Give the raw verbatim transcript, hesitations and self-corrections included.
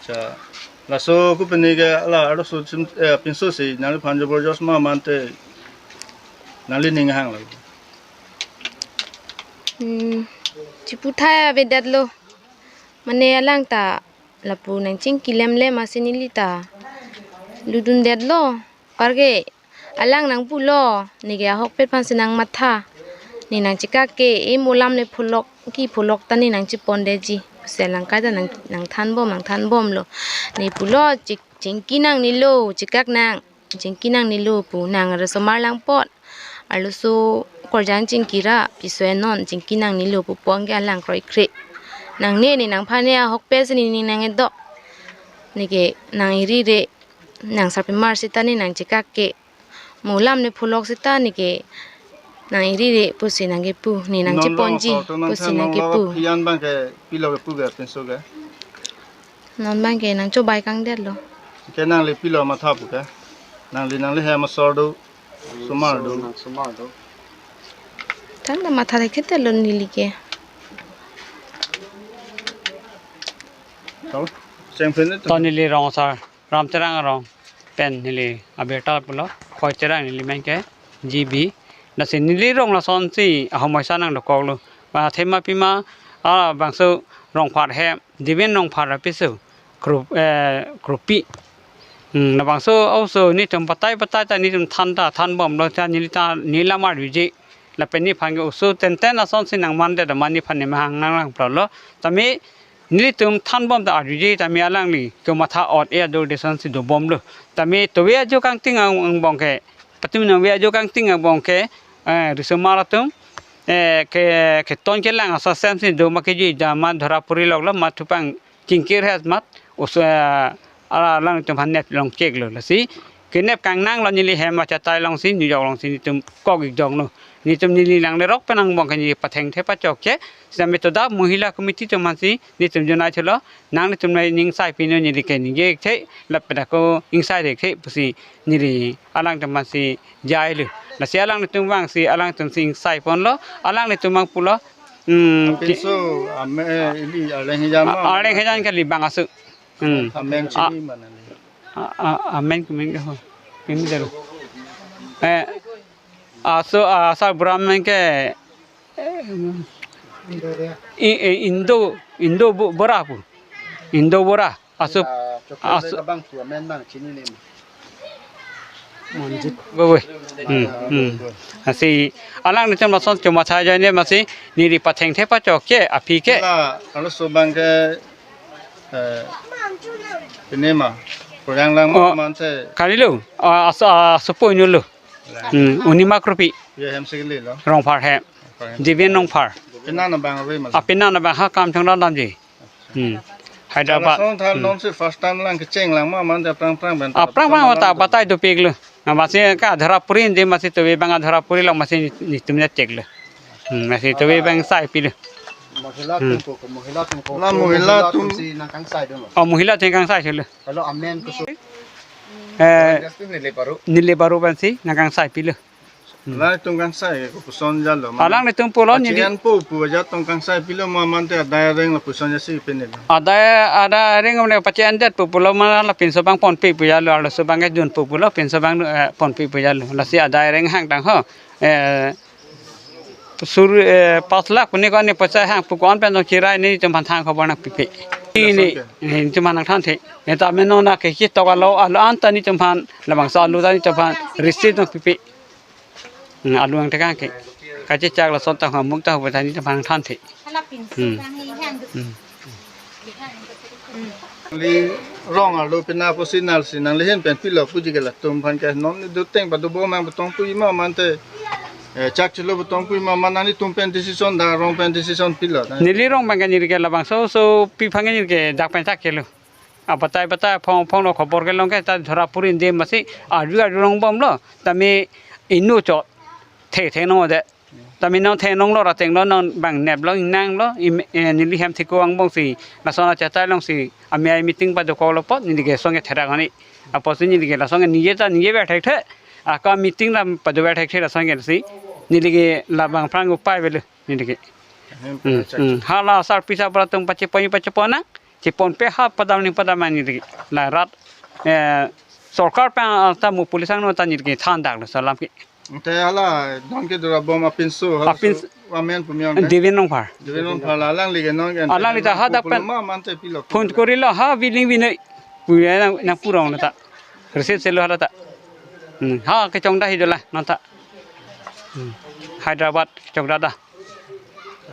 Ya, laso kopine ke la arloso chim, eh, pinso si nangliphan jobor jos ma mante nangli ning hang lo. Hmm, chiputhai avedetlo. Mane alang ta lapu nangchingki lemlem asin neli ta dudundetlo. Parke alang nangpulo, neke ahokpet aphansi nangmatha. Ne nangchekak ke, e mo alam le pholok, kepholok ta ne nangchepondetji. Pusi alang kaita nang, nangthanbom, nangthanbomlo. Ne pulo, ching, chingki nangnelo, chekak nang, chingki nangnelo pu nang resomar lang apot. Arloso korjang chingki ra, piso enon, chingki nangnelo pu pon ke alang kroikre. Nangne ne nangphan ne ahokpet si ne nangedok. Neke nang iri re, nang sarpimar sita ne nangchekak ke. Mo alam ne pholok sita neke nang iri re pusi nangkepu, ne nangcheponji pusi nangkepu. Phian abang ke pilo kepu ke pinso ke. Non abang ke nangchobai kangdetlo. Ke nangli pilo matha pu ke. Nangli nangli hem asor do, somar do. Than ta matha thekthedet lo neli ke. Tau, seng phen to. To neli rong asar Ram Terang arong pen neli abirta pulo, Khoi Terang neli men ke G B. Lasi neli rong lasonsi ahomoisa nangdokoklo. Ba thema pima, ah, bangso Rongphar he, Divin Rongphar apiso, kru, eh, kropi. Hmm, labangso oso netum batai batai ta netum than ta thanbomlo ta neli ta neli lamar arjuji. Lapen nephan ke oso tenten lasonsi nangmandet ma nephan ne mahang nanglangplotlo. Tame nelitum thanbom ta arjuji tame alangli kematha ot e adur desonsi dobomlo. Tame tove ajo kangting ang, angbong ke, patumi nangve ajo kangting angbong ke, eh, risomar atum, eh, ke, keton kelang asai semsi do ma keji jama dhora puri loklo ma thupang chingkir het mat, oso, eh, alanglitum aphan nep longcheklo. Lasi kenep kangnanglo neli hem achatai alongsi, New York alongsi netum kok-ik jonglo. Netum neli nanglerok pen angbong ke neli pathengthe pachokche. Sita metoda Mohila Committee atum aphansi netum jonai thulo. Nanglitum nangning sai pino neli ke ningje-ikthe, lapen ako ingsai-dethe pusi neli alangtum aphansi jailo. Lasi alanglitum vangsi alangtum si ingsai ponlo. Alanglitum vang pulo. Hmm, ke- Pinso, ame, ili, arleng hijan ma? Arleng hijan kali bang asu. Hmm. Amen chini mana ni? A, a, amen kemen ke ho. Ini dulu. Eh, aso, asal buram men ke, eh, i, i, Indo, Indo bu-, bora pu. Indo bora. Aso, ah, chocolate aso. Abang tu amen bang chini ni. Monjit. Bebe. Hmm, hmm. Lasi alanglitum lason cuma saja ne masi neli pathengthe pachokche aphi ke. La, arloso abang ke, eh, pine ma, kurang lang. Oh, manse. Kalilo. Ah, aso, aso po inulo. Hmm, unima kropi. Ya hem sikli lo. Rongphar he. Rongphar he. Divin Rongphar. Pina na bang ave mas. Apina na bang ha kam chong dam ji. Hmm. Hyderabad. Lason thar, hmm, non si first time lang kecheng lang ma mante aphrang aphrang pen. Aphrang aphrang ta batai dopiklo. Na masi ke adhora puri de masi tove abang adhora puri lo masi netum necheklo. Hmm, masi tove abang sai pilo. Mohila, hmm, atum ko, mohila atum ko. La mohila atum si nangkangsai dolo. Oh, mohila atum kangsai thulo. Hello, amen ko. Eh, neli baru. Neli baru pensi nangkangsai pilo. Hmm. Alanglitum kangsai kopuson jalo. Alanglitum pulo neli. Achian po pu ajat tong kangsai pilo ma mante adai areng lapuson jasi pine lo. Adai, adai areng amne pachian det pu pulo ma la pinso abang ponpe pu jalo, arloso abang ke junpo pulo pinso abang, eh, ponpe pu jalo. Lasi adai areng hangtang ho. Eh, sur, eh, pas lakh pu ne ko ne pachai hang pu ko-an pen jong chirai netum aphan thang khobor nangpipe. Ini, netum aphan nangthanthe. Neta meno na ke chitok alo, alo anta netum aphan, labangso alo ta netum aphan receipt nangpipe. Hmm, alu angthek ke. Kachechak lason ta hamuk ta hubetani ta aphan thanthe. Hmm. Hmm. Neli rong arlo pina pusi nangli si nangli ahin pen pilo puji ke latum aphan ke non doteng pado bo mang betong pui ma mante, eh, chak chilo betong pui ma man nanglitum pen decision da rong pen decision pilo. Neli rong abang ke neli ke labangso oso pi aphan ke neli ke dak pen chak chelo. Abatai batai aphong aphong lo khobor kelong ke ta dhora puri de masi arju arju longbomlo. Tame inut chot the the nong de. Tame nong the nong lo ra tenglo nong bang neplo ingnanglo im, eh, neli hem thiko angbong si lason achatai along si amei meeting padokoklo apot neli ke song ke therak ani. Apotsi neli ke lason ke nije ta nije ber thekthe. Aka meeting la pado ber thekthe lason ke si neli ke labang aphrang upai avelo neli ke. Hmm, hmm. Hala asar pisa bra tung pachepo pachepo nang. Chepon pe ha padam ni padam ani ri. La rat, eh, sorkar pen ta mo police angno ta nirke than dak lo salam ke. Te hala don ke dura bom apinso, hala apin so amen pumyong ke? Devin Rongphar. Devin Rongphar la alangli ke non ke. Alangli ta hadak pen puloma man te pilo. Phone korilo ha biling binai. Puya nang, nang purong lo ta. Receive selo hala ta. Hmm, ha kechongda hi dola non ta. Hmm. Hyderabad kechongda da.